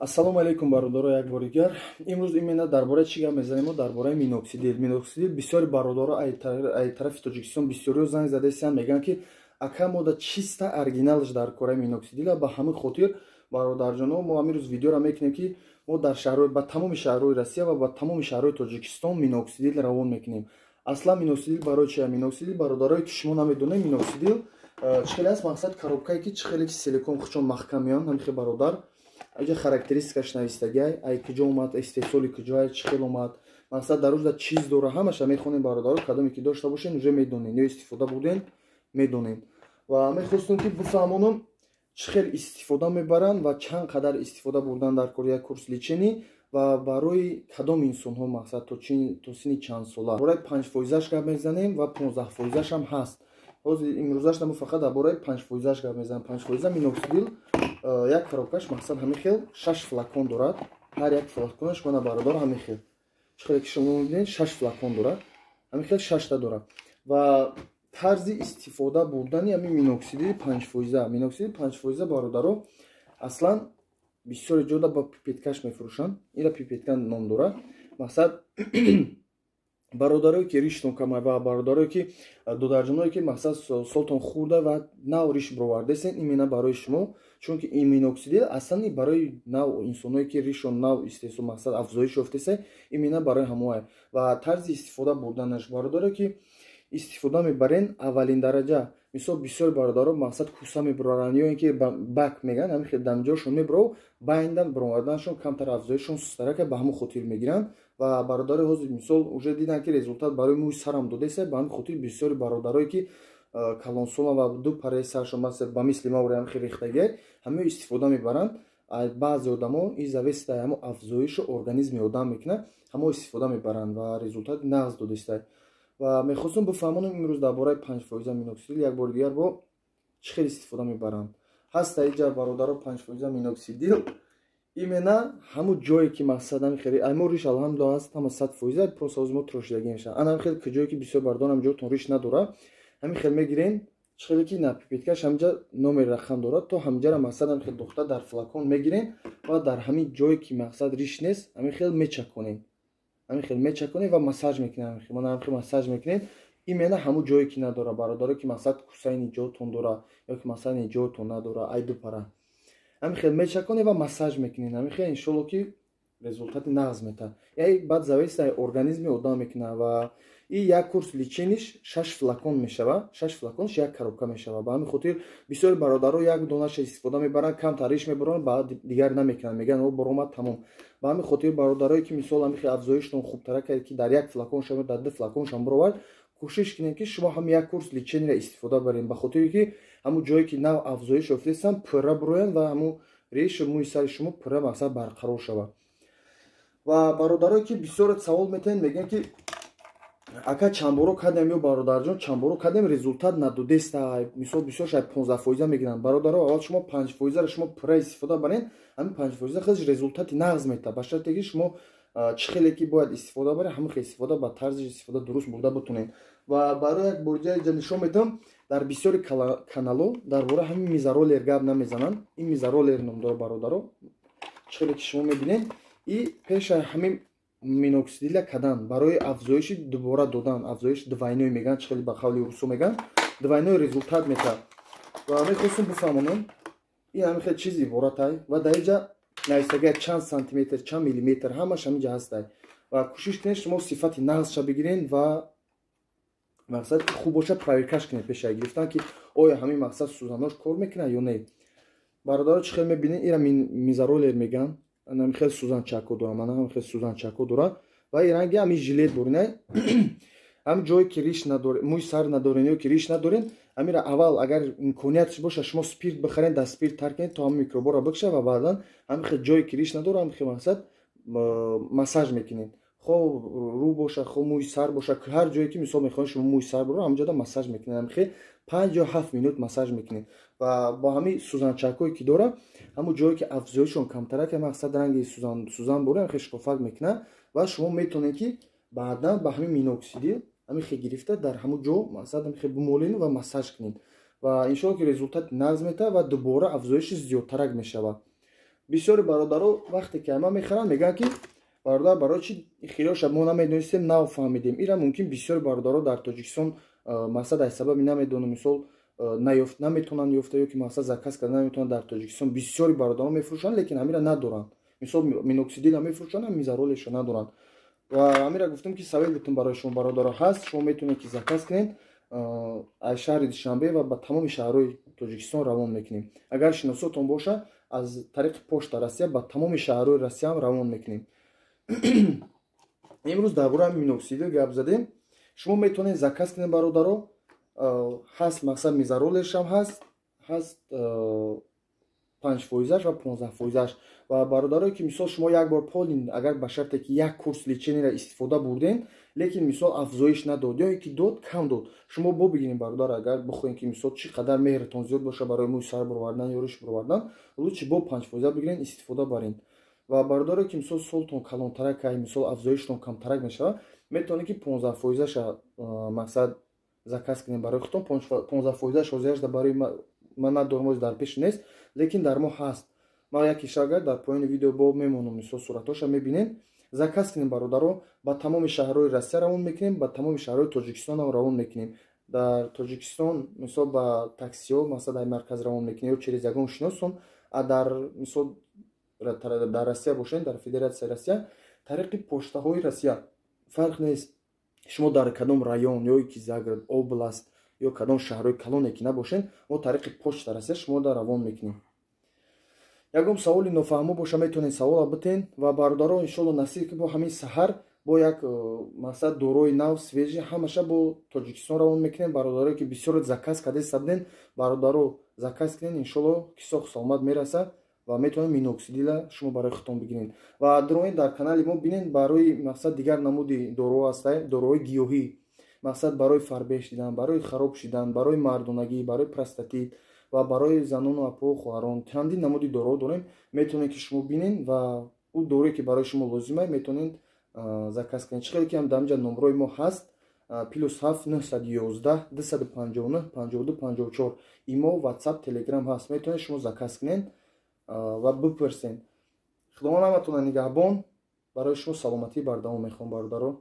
Ассалому алайкум, бародаро, як бори дигар. Имрӯз именно дар бораи чӣ гап мезанем? Мо дар бораи миноксидил. Миноксидил, бисёри бародаро ай тарафи Тоҷикистон бисёриҳо занг задаистанд, мегӯянд, ки ака, мода чиста оригиналш дар кораи миноксидила. Ба ҳамин хотир, бародарҷоно, мо ҳамин рӯз видеоро мекунем, ки мо дар шаҳрҳои, ба тамоми шаҳрҳои Россия ва ба тамоми шаҳрҳои Тоҷикистон миноксидил равон мекунем. Аслан миноксидил барои чи? Миноксидил, бародарое ки шумо намедонед, миноксидил чӣ хеле аст? Мақсад, коробкае ки чӣ хеле ки силикон хучон маҳкам меён, ҳамихе, бародар, аҷа характеристикаш навистагиай, ай куҷо омад, истеҳсоли куҷоай, чӣ хел омад, мақсад, дар рӯзда чиз дора, ҳамаша мехонем. Бародаро, кадоме ки дошта бошен, уже медонен ё истифода буден, медонен. Ва мехостум, ки бифаҳмонам, чӣ хел истифода мебаранд ва чанд қадар истифода бурдан дар кори як курс лечение ва барои кадом инсонҳо, мақсад, то синни чанд сола. Бораи 5 фоизаш гап мезанем ва 15 фоизашам ҳаст. Ҳозир имрӯзаш мо фақат дар бораи 5 фоизаш гап мезанем. 5 фоиза миноксидил, як коробкаш, мақсад, ҳамин хел шаш флакон дорад. Ҳар як флаконаш, мана, бародар, ҳамин хел, чӣ хеле ки шумо мебинед, шаш флакон дорад, ҳамин хел шашта дорад. Ва тарзи истифода бурдани ҳамин миноксидили 5 фоиза. Миноксидили 5 фоиза, бародаро, аслан бисёре ҷода ба пипеткаш мефурӯшанд, ира пипетка ном дорад. Мақсад, бародарое ки риштон камай ва бародарое ки, додарҷоное ки, мақсад, солтон хурда ва нав риш бировардесен, именно барои шумо, чунки ин миноксидил аслан барои нав инсоное ки ришон нав истеҳсол, мақсад, афзоиш ёфтеса, именно барои ҳамоай. Ва тарзи истифода бурданаш, бародарое ки истифода мебарен, аввалин дараҷа, мисол, бисёри бародаро, мақсад, куса мебароранд ё ин ки бак мегӯянд, ҳамин хел дамҷошон мебаров, байнда баромаданашон камтар, афзоишшон сустарака, ба ҳамон хотир мегиранд. Ва бародари ҳозир, мисол, уже диданд, ки результат барои мӯи сарам додеса, ба ҳамин хотир бисёри бародарое ки калонсолан ва ду параи саршон ба мисли ма ҳам хел рехтагиай, ҳамао истифода мебаранд. Баъзе одамо ин зависит ҳамо афзоишу организми одам мекунад, ҳамо истифода мебаранд ва результати нағз додистай. Ва мехостум бифаҳмонам имрӯз дар бораи 5 фоиза миноксидил як бори дигар, бо чӣ хел истифода мебаранд. Ҳаста иҷа, бародаро, 5 фоиза миноксидил, именно ҳамун ҷое ки, мақсад, ҳами хеле мо риш, алҳамдулилла, ҳаст, ҳама 100%, просто ҳозир мо трошидагӣ мешавад. Ана ҳами хел ҷое ки бисёр бардорам, ҷотон риш надорад, ҳамин хел мегирен, чӣ хеле ки на пипеткаш ҳамҷа номери рақам дорад, то ҳамҷара, мақсад, ҳамин хел духта дар флакон мегирен ва дар ҳамин ҷое ки, мақсад, риш нест, ҳамин хел мечаконем, ҳамин хел мечаконем ва массаж мекунем. Ҳамин хел, мана, ҳамин хел массаж мекунем именно ҳамун ҷое ки надора. Бародаро, ки, мақсад, кусайни ҷотон дора ё ки, мақсад, ҷотон надора, ай ду пара ҳамин хел мечаконем ва массаж мекунем. Ҳамин хел, иншолло, ки результати нағз метаҳад. Яй баъд зависит организми одам мекунад. Ва и як курс лечениш шаш флакон мешавад, шаш флаконш як коробка мешавад. Ба ҳамин хотир бисёри бародаро як донаша истифода мебаранд, камтар риш мебаранд, баъд дигар намекунанд, мегӯянд: «О, баромад, тамом». Ба ҳамин хотир, бародарое ки, мисол, ҳамин хел афзоиштон хубтара кард, ки дар як флаконшам, дар ду флаконшам баровард, кӯшиш кунед, ки шумо ҳам як курс лечениро истифода баред, ба хотире ки ҳамун ҷое ки нав афзоиш ёфтаистанд, пурра бироянд ва ҳамун решу мӯи сари шумо пурра, мақсад, барқарор шавад. Ва бародарое ки бисёре савол метаҳанд, мегӯянд, ки ака, чандборо кардем ё бародарҷон, чандборо кардем, результат надодеста. Мисол, бисёр шояд 15 фоиза мегиранд. Бародаро, аввал шумо 5 фоизаро шумо пурра истифода баред, ҳамин 5 фоиза худаш результати нағз метаҳад, ба шарте ки шумо чӣ хеле ки бояд истифода баред, ҳамин хел истифода, ба тарзи истифода дуруст бурда бутунед. Ва барои як борҷа иҷа нишон медиҳам: дар бисёри каналҳо дар бораи ҳамин мизаролер гап намезананд. Ин мизаролер ном дорад, бародаро, чӣ хеле ки шумо мебинед. И пеша ҳамин миноксидила кадан барои афзоиши дубора додан, афзоиши двойной мегӯянд, чӣ хеле ба қавли русо мегӯянд, двойной результат метаҳад. Ва мехостум бифаҳмонам, ин ҳамин хел чиз иборатай ва дар инҷа навистагия чанд сантиметр, чанд миллиметр, ҳамаш ҳаминҷа ҳастай. Ва кӯшиш кунед, шумо сифати нағзша бигирен ва, мақсад, хуб боша, проверкаш кунед пешай гирифтан, ки оё ҳамин, мақсад, сӯзанош кор мекунад ё не. Бародаро, чӣ хел мебинед, ира мизаролер мегӯянд, ҳамин хел сӯзанчако дорам, мана, ҳамин хел сӯзанчако дорад. Ва и ранги ҳамин жилет бурина, ҳамин ҷое ки риш надоред, мӯи сар надорен ё ки риш надорен, ҳамира аввал, агар имкониятш боша, шумо спирт бихарен, дар спирт тар кунед, то ҳамин микроборо бикша. Ва баъдан ҳамин хел ҷое ки риш надора, ҳамин хел, мақсад, массаж мекунед, хо рӯ боша, хо мӯи сар боша, ҳар ҷое ки, мисол, мехоҳед шумо мӯи сар биро, ҳамҷода массаж мекунед. Ҳамин хел 5 ё 7 минут массаж мекунед ва бо ҳамин сӯзанчакҳое ки дора, ҳамун ҷое ки афзоишон камтарак, мақсад, ранги сӯзан боре, ҳамин шикофак мекунад. Ва шумо метавонед, ки баъдан ба ҳамин миноксидил ҳамин хел гирифта, дар ҳамун ҷо, мақсад, ҳамин хел бимолед ва массаж кунед. Ва иншоалло, ки результати нағз метаҳад ва дубора афзоиши зиёдтарак мешавад. Бисёри бародаро вақте ки ама мехаранд, мегӯянд, ки бародар, барои чи хелоша мо намедонистем, нав фаҳмидем. Ира мумкин бисёри бародаро дар Тоҷикистон, мақсад, аз сабаби намедонам, мисол, наметавонанд ёфта ё ки, мақсад, заказ карда наметавонанд. Дар Тоҷикистон бисёри бародаро мефурӯшанд, лекин ҳамира надоранд. Мисол, миноксидила мефурӯшанд, мизаролеша надоранд. Ва ҳамира гуфтем, ки совет бутун барои шумо, бародаро, ҳаст, шумо метавонед, ки заказ кунед аз шаҳри Душанбе ва ба тамоми шаҳрҳои Тоҷикистон равон мекунем. Агар шиносотон боша, аз тариқи Почта Россия ба тамоми шаҳрҳои Россияам равон мекунем. Имрӯз дар бораи миноксидил гап задем. Шумо метавонед заказ кунед, бародаро, ҳаст, мақсад, мизаролешам ҳаст, 5 фоизаш ва 15 фоизаш. Ва бародарое ки, мисол, шумо як бор полин, агар ба шарте ки як курс лечение ро истифода бурдем, лекин, мисол, афзоиш надод ё ки дод, кам дод, шумо бо бигирем, бародар. Агар бихоҳем, ки, мисол, чӣ қадар меҳратон зиёд боша барои мӯи сар бировардан ё риш бировардан, лучше бо 5 фоиза бигирен, истифода барен. Ва бародарое ки, мисол, солтон калонтарак ай, мисол, афзоиштон камтарак мешавад, метавонед, ки 15 фоизаша, мақсад, заказ кунем барои худтон. 15 фоизаш ҳозирашда барои ман надорам, дар пеш нест, лекин дар мо ҳаст. Ман яке шагар дар поёни видео бо мемонам, мисол, суратҳоша мебинем. Заказ кунем, бародаро, ба тамоми шаҳрҳои Россия равон мекунем, ба тамоми шаҳрҳои Тоҷикистонам равон мекунем. Дар Тоҷикистон, мисол, ба таксиҳо, масалан, дар марказ равон мекунем ё через ягон шиносон. А дар, мисол, дар Россия бошед, дар Федератсияи Россия, тариқи поштаҳои Россия, фарқ нест, шумо дар кадом район ё ки загород, область ё кадом шаҳрҳои калоне ки набошед, мо тариқи Почта Россия шумо дар равон мекунем. Ягон саволи нофаҳмо боша, метавонед савола битен. Ва бародаро, иншолло, насиб ки бо ҳамин саҳар бо як, мақсад, дорои нав, свежий, ҳамаша бо Тоҷикистон равон мекунем. Бародарое ки бисёр заказ кардеста буден, бародаро, заказ кунед, иншолло, ки соҳ саломат мераса ва метавонед миноксидила шумо барои худтон бигиред. Ва дорои дар канали мо бинед, барои, мақсад, дигар намуди доруҳо ҳаста, доруҳои гиёҳӣ, мақсад, барои фарбеҳ шидан, барои хароб шидан, барои мардонагӣ, барои простатит ва барои занону апоу хоҳарон чандин намуди доруҳо дорем. Метавонед, ки шумо бинед ва ӯ доруе ки барои шумо лозима, метавонед заказ кунед. Чӣ хеле ки ҳам дар инҷа номрои мо ҳаст: +7 911 259 52 54. Имо, Ватсап, Телеграм ҳаст, метавонед шумо заказ кунед ва бипурсед. Худованд ҳаматона нигаҳбон. Барои шумо саломатӣ бардавом мехоҳам, бародаро.